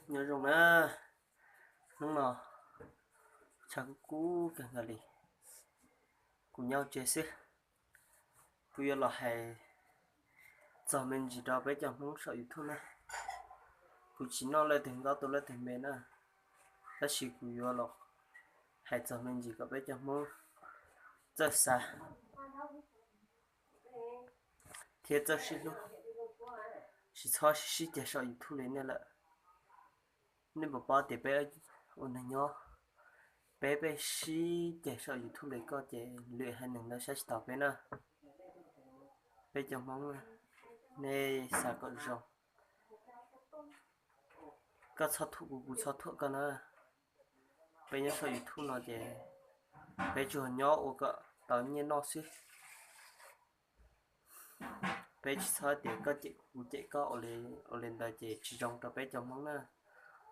Nyob zoo na, hnub no tshav kub kub kawg nkaus li, kuv nyob tsev xwb. Kuv yuav los hais txog me ntsis rau peb cov Hmoob saum YouTube na. Kuv tsis noj leej twg nkaub tua leej twg me na, tab sis kuv yuav los hais txog me ntsis kom peb cov Hmoob txawj xav thiab txawj sib hlub, tsis txhob sib sib ceg saum YouTube li nej lawm. Nej puas paub tias peb ua neeg nyob, peb peb sib ceg saum YouTube li koj ces lwm haiv neeg ntawd saib tsis taus peb na. Peb cov Hmoob, nej xav kom zoo, koj txhob thuam kuv, kuv txhob thuam koj na. Peb nyob saum YouTube no ces peb tsuas nyob ua kom tau nyiaj noj xwb. Peb tsis txhob tias koj cem kuv, kuv cem koj ua li ntawd ces tsis zoo rau peb cov Hmoob na.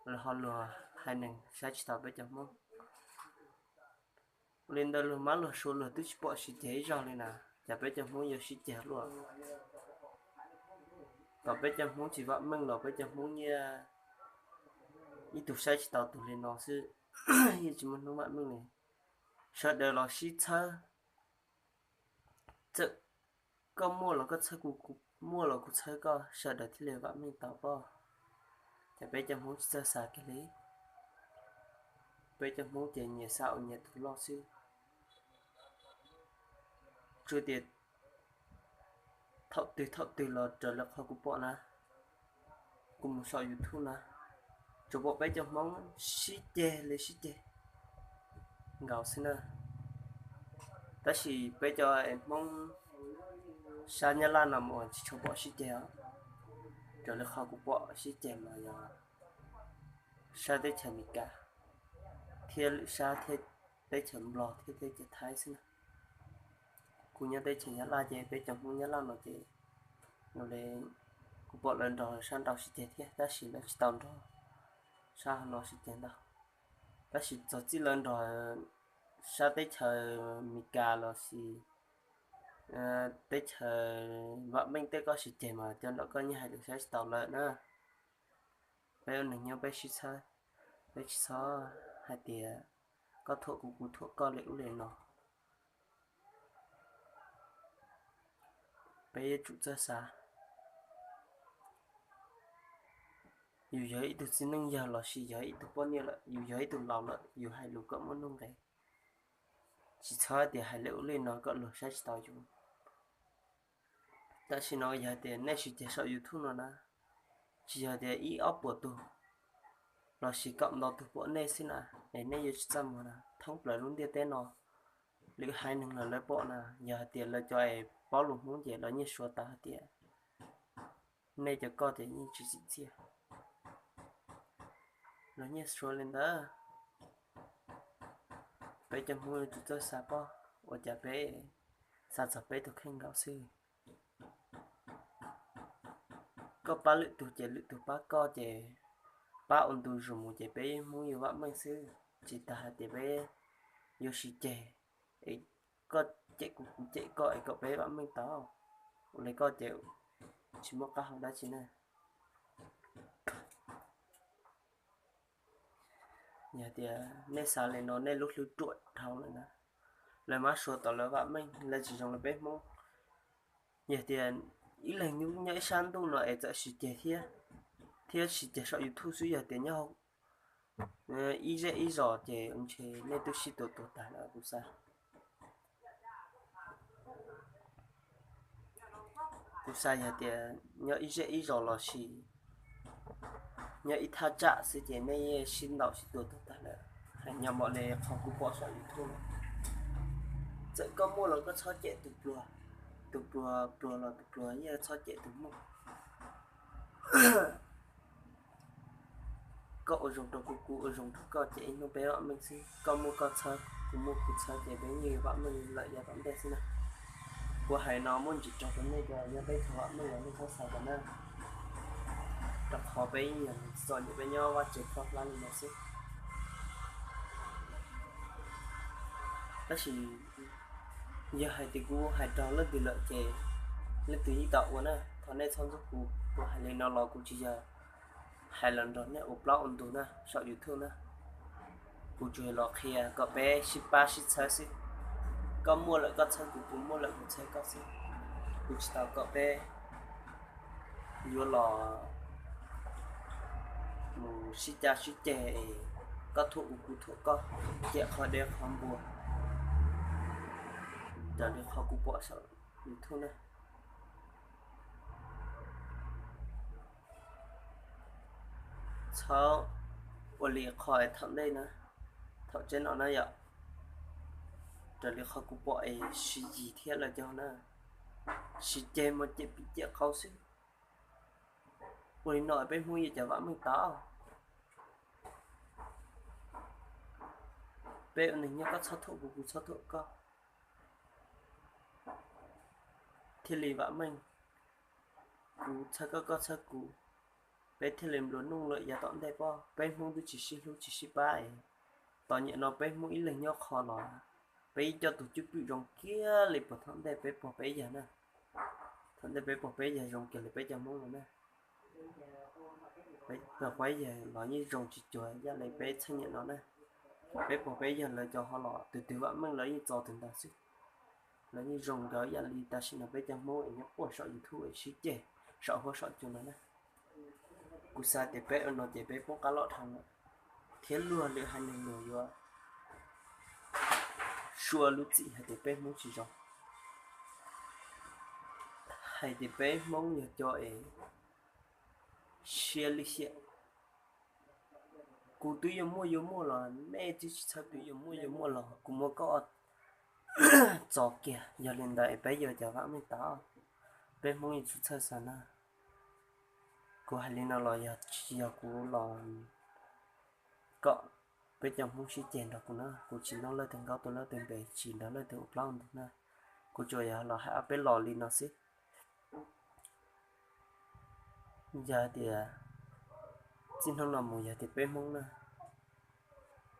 Lawv ho luag haiv neeg saib tsis taus peb cov Hmoob. Ua li ntawd luag mab luag suav luag twb tsis pom sib ceg ib zaug li na, cas peb cov Hmoob yuav sib ceg luaj? Thaum peb cov Hmoob tsis vam meej los peb cov Hmoob yeej ib tug saib tsis taus tug li no xwb, yeej tsis muaj hnub vam meej li. Sawv daws los sib txhawb, txawm koj muaj los koj txhawb kuv, kuv muaj los kuv txhawb koj, sawv daws thiaj li vam meej tau pob. Ces peb cov Hmoob tsis txawj xav kiag li. Peb cov Hmoob ces nyias xav ua nyias tus loj xwb. Tsuas tias thaum twg thaum twg los raws li qhov kuv pom na, kuv mus saum YouTube na, tsuas pom peb cov Hmoob sib ceg li sib ceg nkaus xwb na. Tab sis peb cov Hmoob sab Nyab Laj no mas tsis tshua pom sib ceg os. Raws li qhov kuv pom sib ceg mas yog sab teb chaws Amelikas thiab lwm sab thiab teb chaws Nplog thiab teb chaws Thaib xwb na. Kuv nyob teb chaws Nyab Laj ces peb cov Hmoob Nyab Laj no ces kuv pom lawv nrog sab nraud sib ceg thiab tab sis lawv tsis tau nrog sab no sib ceg ntau. Tab sis txog txij lawv nrog sab teb chaws Amelikas los sis teb chaws vam meej tej koj sib ceg mas cov nraum koj yeej hais lus saib tsis taus lawm na. Peb ua neeg nyob peb sib txhawb, peb tsis txhob hais tias koj thuam kuv, kuv thuam koj li ub li no. Peb yuav tsum txawj xav. Yus yog ib tug txiv neej yawg los sis yog ib tug poj niam lawm, yus yog ib tug laus lawm, yus hais lus kom muaj nuj nqis, tsis txhob tias hais li ub li no kom luag saib tsis taus yus. Tam sim no yog tias nej sib ceg saum YouTube no na, tsis yog tias ib ob puas tug los sis kaum ntau tug pom nej xwb na, es nej yuav tsis txaj muag na. Thoob plaws lub ntiaj teb no, lwm haiv neeg los lawv pom na, yog hais tias lawv cov es paub lus Hmoob ces lawv yeej suav tau hais tias nej cov koj ces yeej tsis tsim txiaj. Lawv yeej suav li ntawd. Peb cov Hmoob yuav tsum txawj xav pob, ua cas peb xav txog peb tus kheej nkaus xwb. Koj pab lwm tus ces lwm tus pab koj ces pab ua ntu zus mus ces peb Hmoob yuav vam meej xwb, tsis tas hais tias peb yuav sib ceg es koj cem kuv, kuv cem koj es kom peb vam meej tau. Ua li koj ces tsis muaj qab hau dab tsi na. Yog tias nej xav li no nej lub hlwb ruam dhau lawm na, lawv mab suav tau lawv vam meej, lawv tsis zoo li peb Hmoob. Yog tias ib leeg nyob ib sab ntuj no es txawm sib ceg thiab, thiab sib ceg saum YouTube xwb, yog tias nyob ib zej ib zos ces ntshe nej twb sib tua tuag tag lawm kuv xav. Kuv xav yog tias nyob ib zej ib zos los sis nyob ib thaj tsam xwb ces nej yeej sib ntaus sib tua tuag tag lawm. Hais nyob npaum li qhov kuv pom saum YouTube, txawm koj muaj los koj txhob cem tus pluag, tus pluag pluag los tus pluag yeej txhob cem tus muaj. Koj ua zoo rau kuv, kuv ua zoo rau koj ces ib hnub peb vam meej xwb. Koj muaj koj txhawb, kuv muaj kuv txhawb ces peb yeej vam meej lawm yav tom ntej xwb na. Kuv hais no muaj ntsis rog rau nej cov nyob teb chaws vam meej los nej txhob xav kom na, rau qhov peb yeej yog neeg txom nyem, peb nyob vaj tsev koj hlab li no xwb. Tab sis yog hais tias kuv hais raug leej twg lawm ces leej twg yeej tau ua na, thov nej txhob ntxub kuv. Kuv hais li no los kuv tsis yog hais los nrog nej ua plaub ua ntug na saum YouTube na. Kuv tsuas los qhia kom peb sib pab sib txhawb xwb. Koj muaj lawm koj txhawb kuv, kuv muaj lawm kuv txhawb koj xwb. Kuv tsis tau kom peb yuav los mus sib cav sib ceg es koj thuam kuv kuv thuam koj, cem qhov dev qhov npua raws li qhov kuv pom saum YouTube na. Txhob ua li qhov thaum ntej na, thaum tseeb no na yom, raws li qhov kuv pom es sib yig thiab lawm cov na, sib ceg mus cem pim cem qau xwb. Ua li no peb Hmoob yuav cas vam meej tau? Peb ua neeg nyob koj txhob thuam kuv, kuv txhob thuam koj, thiaj li vam meej. Kuv txhawb koj, koj txhawb kuv, peb thiaj li nplua nuj lawm yav tom ntej pob. Peb Hmoob twb tsis sib hlub tsis sib pab es tau nyem no peb Hmoob ib leeg nyob qho los peb ib co tus cwj pwm zoo kiag li puag thaum ntej peb pog peb yawg na. Thaum ntej peb pog peb yawg zoo kiag li peb cov Hmoob no na. Peb pog peb yawg los yeej zoo tsis cuag ib yam li peb txheej niaj no na. Peb pog peb yawg lawv cov ho los tus twg vam meej lawv yeej txo tus ntawd xwb. Lawv yeej zoo nkaus ib yam li tam sim no peb cov Hmoob es nyob puag saum YouTube es sib ceg saum huab saum cua no na. Kuv xav tias peb ua no ces peb poob qab loj dhau lawm, thiab luag lwm haiv neeg luag yuav sua lub txim hais tias peb Hmoob tsis zoo, hais tias peb Hmoob yog cov es siab lwj siab. Kuv twb yuav muaj yuav muaj los nej twb tsis txhawb kuv, yuav muaj yuav muaj los kuv muab koj txo kiag. Yog li ntawd es peb yuav cas vam meej tau? Peb Hmoob yuav tsum txhawj xav na. Kuv hais li no los yog tsis yog kuv los kom peb cov Hmoob sib ceg nrog kuv na. Kuv tsis nrog leej twg nkaub tua leej twg npe, tsis nrog leej twg ua plaub ntug na. Kuv tsuas yog los hais ob peb los li no xwb. Yog tias txij hnub no mus yog tias peb Hmoob na,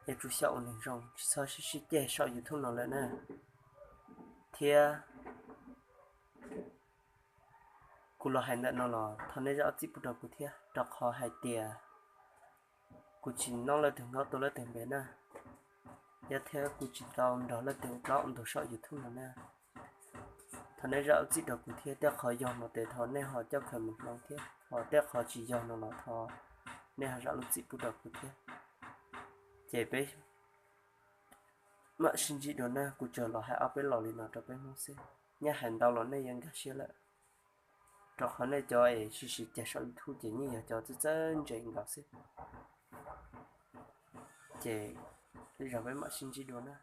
yuav tsum xyaum ua neeg zoo, tsis txhob sib sib ceg saum YouTube no lawm na. Thiab kuv los hais ntawm no los thov nej zam lub txim pub rau kuv thiab, rau qhov hais tias kuv tsis nrog leej twg nkaub tua leej twg npe na, thiab kuv tsis tau nrog leej twg ua plaub ua ntug saum YouTube no na. Thov nej zam lub txim rau kuv thiab, tej qhov yog no ces thov nej ho coj khaws mus hloov thiab, ho tej qhov tsis yog no los thov nej ho zam lub txim pub rau kuv thiab. Ces peb mam sib ntsib dua na. Kuv tsuas los hais ob peb los li no rau peb Hmoob xwb, nyob hais ntau los nej yuav nkag siab lawm. Rau qhov nej cov es sib sib ceg saum YouTube ces yeej yog cov txawj txawj ntse nkaus xwb. Ces tej zaum peb mam sib ntsib dua na.